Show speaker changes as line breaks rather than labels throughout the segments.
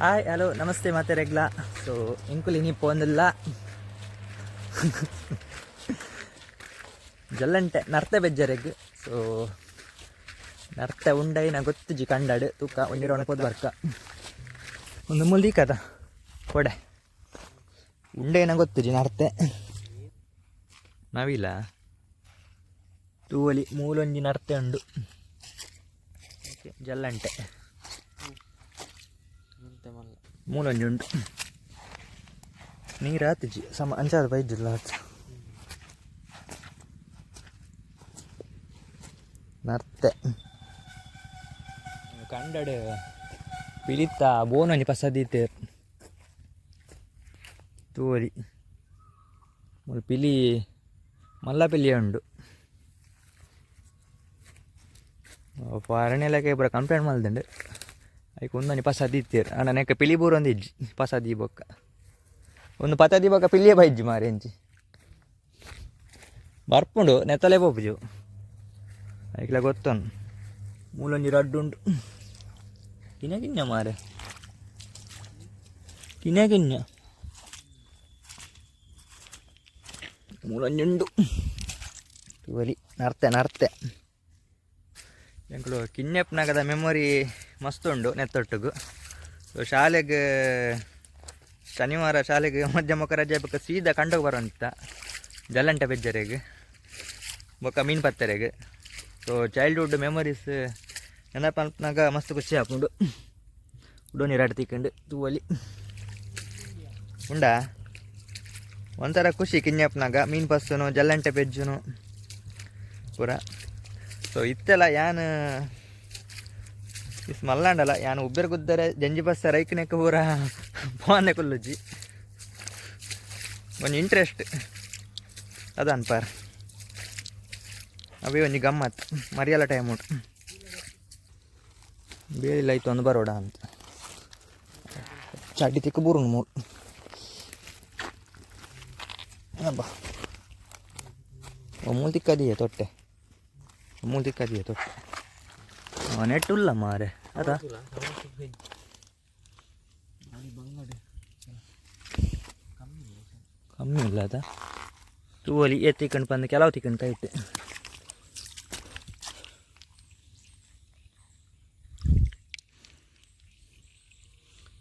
Hi hello namaste ಮಾತೆರೆಗ್ಲ. ಸೊ ಎಂಕುಲು ಇನಿ ಪೋಂದಿಲ್ಲ ಜಲ್ಲಂಟೆ ನರ್ತೆ ಬೆಜ್ಜರೆಗ್. ಸೊ ನರ್ತೆ ಉಂಡೈನ ಗೊತ್ತುಜಿ, ಕಂಡಾಡು ತೂಕ ಒಂಜಿರವಣ ಪೋದು ಬರ್ಕ. ಒಂದು ಮುಲ್ದಿಕದ ಕೊಡೆ ಉಂಡೈನ ಗೊತ್ತುಜಿ ನರ್ತೆ. ನವಿಲ ತೂವಲಿ, ಮೂಲೊಂಜಿ ನರ್ತೆ ಉಂಡು. ಓಕೆ, ಜಲ್ಲಂಟೆ ಮೂಲೊಂಜಿ ಉಂಡು. ನೀರು ಆತಿಜಿ ಸಮ ಅಂಚಾದ ಬೈದಿಲ್ಲ ಆತು. ನರ್ತೆ ಕಂಡಡು ಪಿಲಿತ್ತ ಬೋನೊಂಜಿ ಪಸದೀತೆ ತೂವಲಿ. ಮೂಲು ಪಿಲಿ, ಮಲ್ಲ ಪಿಲಿ ಉಂಡು. ಅರಣ್ಯ ಇಲಾಖೆ ಪೂರ ಕಂಪ್ಲೇಂಟ್ ಮಲ್ದುಂಡು. ಐಕ್ ಒಂದೊಂಜಿ ಪಸ ದೀತೆರ್. ಆಂಡ ನೆಕ್ಕ ಪಿಲಿ ಬೂರೊಂದು ಇಜ್ಜಿ. ಪಸ ದೀಬೊಕ್ಕ ಒಂದು ಪತ ದೀಬೊಕ್ಕ ಪಿಲಿಯೇ ಬೈಜ್ಜಿ ಮಾರೆ. ಎಂಚಿ ಬರ್ಪುಂಡು, ನೆತ್ತಲೇ ಪೋಪುಜು. ಐಕ್ಲ ಗೊತ್ತುಂಡು. ಮೂಲೊಂಜಿ ರಡ್ಡು ಉಂಡು. ಕಿನ್ಯ ಕಿನ್ಯ ಮಾರೆ, ಕಿನ್ಯ ಕಿನ್ಯ. ಮೂಲೊಂಜಿ ಉಂಡು, ತೂವಲಿ. ನರ್ತೆ ನರ್ತೆ. ಎಂಕುಲು ಕಿನ್ಯಪ್ಪನಗದ ಮೆಮೊರಿ ಮಸ್ತ್ ಉಂಡು ನೆತ್ತೊಟ್ಟುಗು. ಸೊ ಶಾಲೆಗ್ ಶನಿವಾರ ಶಾಲೆಗೆ ಮಧ್ಯ ಮೊಕ್ಕ ರಜೆ ಬೊಕ್ಕ ಸೀದಾ ಕಂಡೋಗಿ ಬರೋಂತ ಜಲ್ಲಂಟೆ ಬೆಜ್ಜರೆಗ್ ಬೊಕ್ಕ ಮೀನು ಪತ್ತರೆಗ್. ಸೊ ಚೈಲ್ಡ್ಹುಡ್ ಮೆಮೊರೀಸ್ ನೆನಪಲ್ಪನಾಗ ಮಸ್ತ್ ಖುಷಿ ಆಪುಂಡು. ಉಡೋನಿ ರಡ್ಡ್ ತಿಕ್ಕಂಡು, ತೂವಲಿ. ಉಂಡಾ ಒಂಥರ ಖುಷಿ ಕಿನ್ಯಪ್ಪನಾಗ ಮೀನು ಪස්සುನು, ಜಲ್ಲಂಟೆ ಪೆಜ್ಜುನು ಪೂರ. ಸೊ ಇತ್ತೆಲ್ಲ ಯಾನ್ is ಮಲ್ಲಾಂಡಲ ಯಾನ್ ಉಬ್ಬೇರ್ ಗುದ್ದರೆ ಜಂಜಿ ಬಸ್ಸ ರೈಕ್ನೆಕ್ ಪೂರ ಪೋನೆ ಕುಲ್ಲುಜಿ. ಒಂಜಿ ಇಂಟ್ರೆಸ್ಟ್ ಅದ ಅನ್ಪಾರ್. ಅವೇ ಒಂಜಿ ಗಮ್ಮತ್ ಮರಿಯಲ ಟೈಮ್ ಉಂಟು. ಬೇಲಿಲ್ಲ ಐತು ಒಂದು ಬರೋಡ ಅಂತ ಚಡ್ಡಿ ತಿಕ್ಕ ಬೂರುಂಡು ಮೂರು. ಅಬ್ಬಾ, ಮೂಲು ತಿಕ್ಕದಿಯೇ ತೊಟ್ಟೆ, ಮೂಲು ತಿಕ್ಕದಿಯೇ ತೊಟ್ಟೆ. ನೆಟ್ ಉಲ್ಲ ಮಾರೆ ಅದ. ಕಮ್ಮಿ ಇಲ್ಲ ಅದ. ತೂವಲಿ ಎತ್ತಿಕೊಂಡು ಬಂದು ಕೆಲವು ತಿಕ್ಕಂಡು ಕೈಟ್.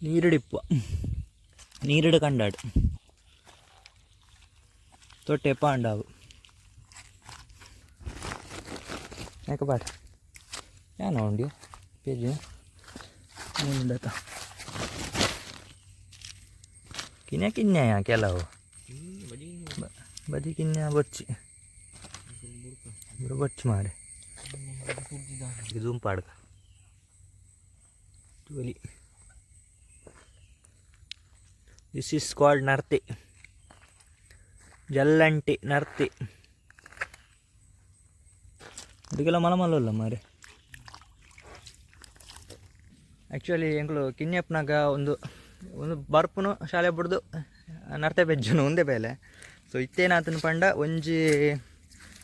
ನೀರಿಡಿಪ್ಪ ನೀರಿಡು ಕಂಡಾಡು ತೊಟ್ಟೆ ಪಾಂಡಾವು. ಯಾಕೆ ಬಾಡ ಯಾನ ಉಂಡಿ ಪೇಜ್ ಮುಂಡತ ಕಿನ್ಯ ಕಿನ್ಯ ಕೆಲವು ಬದಿ ಕಿನ್ಯ ಬೊಚ್ಚಿ ಬೊಚ್ಚಿ ಮಾರೆ. ಜೂಮ್ ಪಾಡ್ಕ ತೂವಲಿ. This is called ನರ್ತಿ, ಜಲ್ಲಂಟಿ ನರ್ತಿ. ಅದಕ್ಕೆಲ್ಲ ಮಲ ಮಲ್ಲ ಮಾರೆ. ಆ್ಯಕ್ಚುಲಿ ಎಂಕುಲು ಕಿನ್ಯಪ್ಪನಾಗ ಒಂದು ಒಂದು ಬರ್ಪುನು, ಶಾಲೆ ಬುಡ್ದು ನರ್ತೆ ಬೆಜ್ಜುನು ಒಂದೇ ಬೇಲೆ. ಸೊ ಇತ್ತೇನಾತನ ಪಂಡ ಒಂಜಿ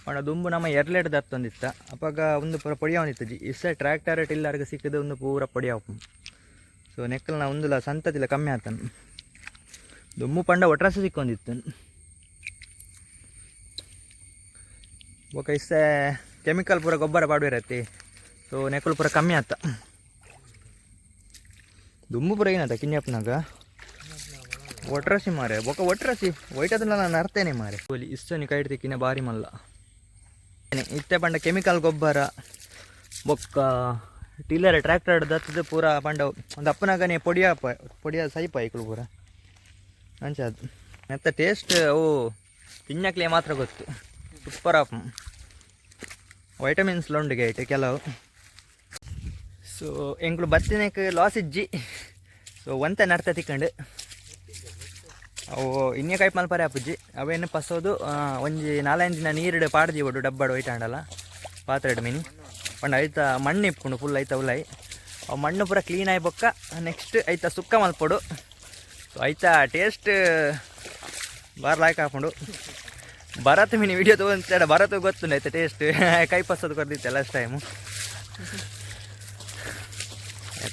ಪಂಡ ದುಂಬು ನಮ್ಮ ಎರ್ಲೆಡ್ ದತ್ತೊಂದಿತ್ತ. ಅಪಗ ಒಂದು ಪೂರ ಪೊಡಿ ಆವೊಂದಿತ್ತಜಿ. ಇಸ್ಸ ಟ್ರ್ಯಾಕ್ಟರ್ ಟಿಲ್ಲರ್ಗೆ ಸಿಕ್ಕಿದ ಒಂದು ಪೂರ ಪೊಡಿ ಆಪುಂಡು. ಸೊ ನೆಕ್ಕಲ್ನ ಒಂದುಲ ಸಂತತಿಲ ಕಮ್ಮಿ ಆತನು. ದುಂಬು ಪಂಡ ಒಟ್ರಾಸ ಸಿಕ್ಕೊಂದಿತ್ತು. ಬೊಕ ಇಸ್ಸೆ ಕೆಮಿಕಲ್ ಪೂರ ಗೊಬ್ಬರ ಪಾಡ್ವೆರತ್ತಿ. ಸೊ ನೆಕ್ಕಲು ಪೂರ ಕಮ್ಮಿ ಆತ. ದುಂಬು ಪೂರ ಏನಾತ ಕಿನ್ಯಪ್ಪನಾಗ ಒಟ್ರಾಸಿ ಮಾರೆ. ಬೊಕ ಒಟ್ರಾಸಿ ಒಯ್ಟದನ್ನ ನಾನು ಅರ್ತೇನೆ ಮಾರೆ. ಇಷ್ಟನಿ ಕೈ ತಿಕ್ಕಿನ ಬಾರಿ ಮಲ್ಲ. ಇತ್ತೆ ಪಂಡ ಕೆಮಿಕಲ್ ಗೊಬ್ಬರ ಬೊಕ್ಕ ಟಿಲ್ಲರ್ ಟ್ರ್ಯಾಕ್ಟರ್ ದತ್ತದ ಪೂರ ಪಂಡ ಒಂದು ಅಪ್ಪನಾಗನೆ ಪೊಡಿಯ ಪೊಡಿಯ ಸೈಪ ಐಕುಲು ಪೂರ ಅಂಚ. ಅದು ಮತ್ತೆ ಟೇಸ್ಟ್ ಅವು ತಿನ್ನಕ್ಲೆ ಮಾತ್ರ ಗೊತ್ತು. ಸೂಪರ್ ಆಪ್ ವೈಟಮಿನ್ಸ್ ಲೊಂಡಿಗೆ ಐತೆ ಕೆಲವು. ಸೊ ಎಂಕ್ಲು ಬತ್ತಿನಕ್ ಲಾಸ್ ಇಜ್ಜಿ. ಸೊ ಒಂತೆ ನರ್ತ ತಿಕ್ಕಂಡು. ಅವು ಇನ್ನೇ ಕೈಪ್ ಮಲ್ಪರೆ ಆಪುಜಿ. ಅವೇನು ಪಸೋದು ಒಂಜಿ ನಾಲೈದು ದಿನ ನೀರಿಡು ಪಾಡ್ದಿ ಒಡು ಡಬ್ಬಡು ಒಯ್ಟಾಂಡಲ ಪಾತ್ರೆಡ್ ಮಿನಿ ಪಂಡ ಐತ ಮಣ್ಣು ಇಪ್ಕೊಂಡು ಫುಲ್ ಐತ ಉಲೈ. ಅವು ಮಣ್ಣು ಪೂರ ಕ್ಲೀನ್ ಆಯಿ ಬೊಕ್ಕ ನೆಕ್ಸ್ಟ್ ಐತ ಸುಕ್ಕ ಮಲ್ಪೊಡು. ಸೊ ಐತ ಟೇಸ್ಟ್ ಬಾರ್ ಲಾಯ್ಕ್ ಹಾಕೊಂಡು. ಭರತ್ ಮಿನಿ ವಿಡಿಯೋ ತಗೊಂಡ ಭರತ್ ಗೊತ್ತುಂಡು ಐತ ಟೇಸ್ಟ್. ಕೈ ಪಸೋದು ಕೊರ್ದಿತ್ತೆ ಲಾಸ್ಟ್ ಟೈಮು.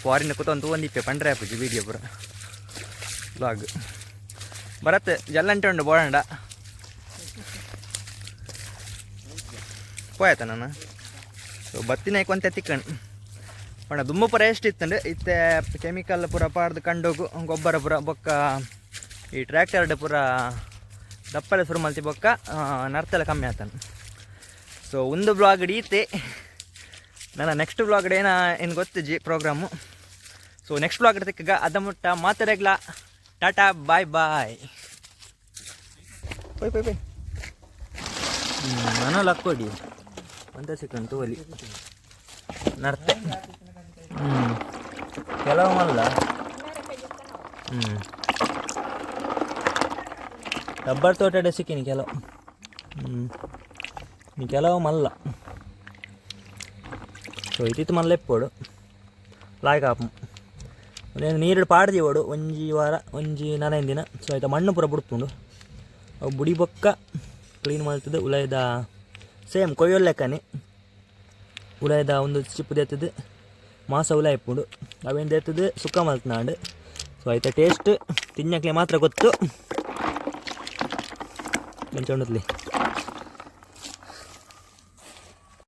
ಫಾರಿನ್ ಕುತ್ತೊಂದು ತೂವೊಂದಿಪ್ಪೆ ಪಂಡ್ರೆ ಆಪುಜಿ ವೀಡಿಯೋ ಪೂರ ವ್ಲಾಗ್. ಬರತ್ ಜಲ್ಲಂಟೆ ಉಂಡು ಬೋಡಂಡ ಪೋಯತ ನಾನು. ಸೊ ಬತ್ತಿನ ಒಂತೆ ತಿಕ್ಕಣ್ ಪಂಡ ದುಂಬು ಪೂರ ಎಷ್ಟು ಇತ್ತಂಡು. ಇತ್ತೆ ಕೆಮಿಕಲ್ ಪೂರ ಪಾಡ್ದು ಕಂಡೋಗು ಗೊಬ್ಬರ ಪೂರ ಬೊಕ್ಕ ಈ ಟ್ರ್ಯಾಕ್ಟರ್ಡ್ ಪೂರ ದಪ್ಪಲೆ ಶುರು ಮಲ್ತಿ ಬೊಕ್ಕ ನರ್ತಲ ಕಮ್ಮಿ ಆತನ. ಸೊ ಒಂದು ಬ್ಲಾಗ್ ಈತೆ. ನನ್ನ ನೆಕ್ಸ್ಟ್ ಬ್ಲಾಗ್ ಏನ ಏನು ಗೊತ್ತಿಜ್ಜಿ ಪ್ರೋಗ್ರಾಮು. ಸೊ ನೆಕ್ಸ್ಟ್ ಬ್ಲಾಗ್ ತಿಕ್ಕಗ ಅದ ಮುಟ್ಟ ಮಾತಾಡಗ್ಲ. Tata, bye bye. ಪೋಯ್ ಪೋಯ್ ಪೋಯ್. ನಾನು ಲಕ್ಕೋಡಿ ಒಂದೇ ಸೆಕೆಂಡ್ ತೋಲಿ ನರ್ತೆ. ಕೆಲವು ಮಲ್ಲ. ರಬ್ಬರ್ ತೋಟಡೆ ಸಿಕ್ಕಿನಿ ಕೆಲವು. ಕೆಲವು ಮಲ್ಲ. ಸೊ ಇತ್ತಿತ್ತು ಮಲ್ಲ ಎಪ್ಪೋಡು ಲಾಯ್ಕ್ ಆಪು. ನೀರು ಪಾಡ್ದಿವೋಡು ಒಂಜಿ ವಾರ, ಒಂಜಿ ನಾನೈದು ದಿನ. ಸೊ ಆಯ್ತಾ, ಮಣ್ಣು ಪೂರ ಬುಡ್ಪುಂಡು. ಅವು ಬುಡಿ ಬೊಕ್ಕ ಕ್ಲೀನ್ ಮಾಡ್ತದೆ. ಉಲೈದ ಸೇಮ್ ಕೊಯ್ಯೋ ಲೆಕ್ಕನೆ. ಉಲೈದ ಒಂದು ಚಿಪ್ಪು ದೆತ್ತದು ಮಾಸ ಉಲ ಇಪ್ಪುಂಡು. ಅವೇನು ದೆತ್ತದು ಸುಕ್ಕ ಮಲ್ತನಾಂಡು. ಸೊ ಆಯ್ತಾ, ಟೇಸ್ಟ್ ತಿನ್ನಕ್ಲೆ ಮಾತ್ರ ಗೊತ್ತು. ಎಂಚ ಉಂಡುತ್ಲಿ.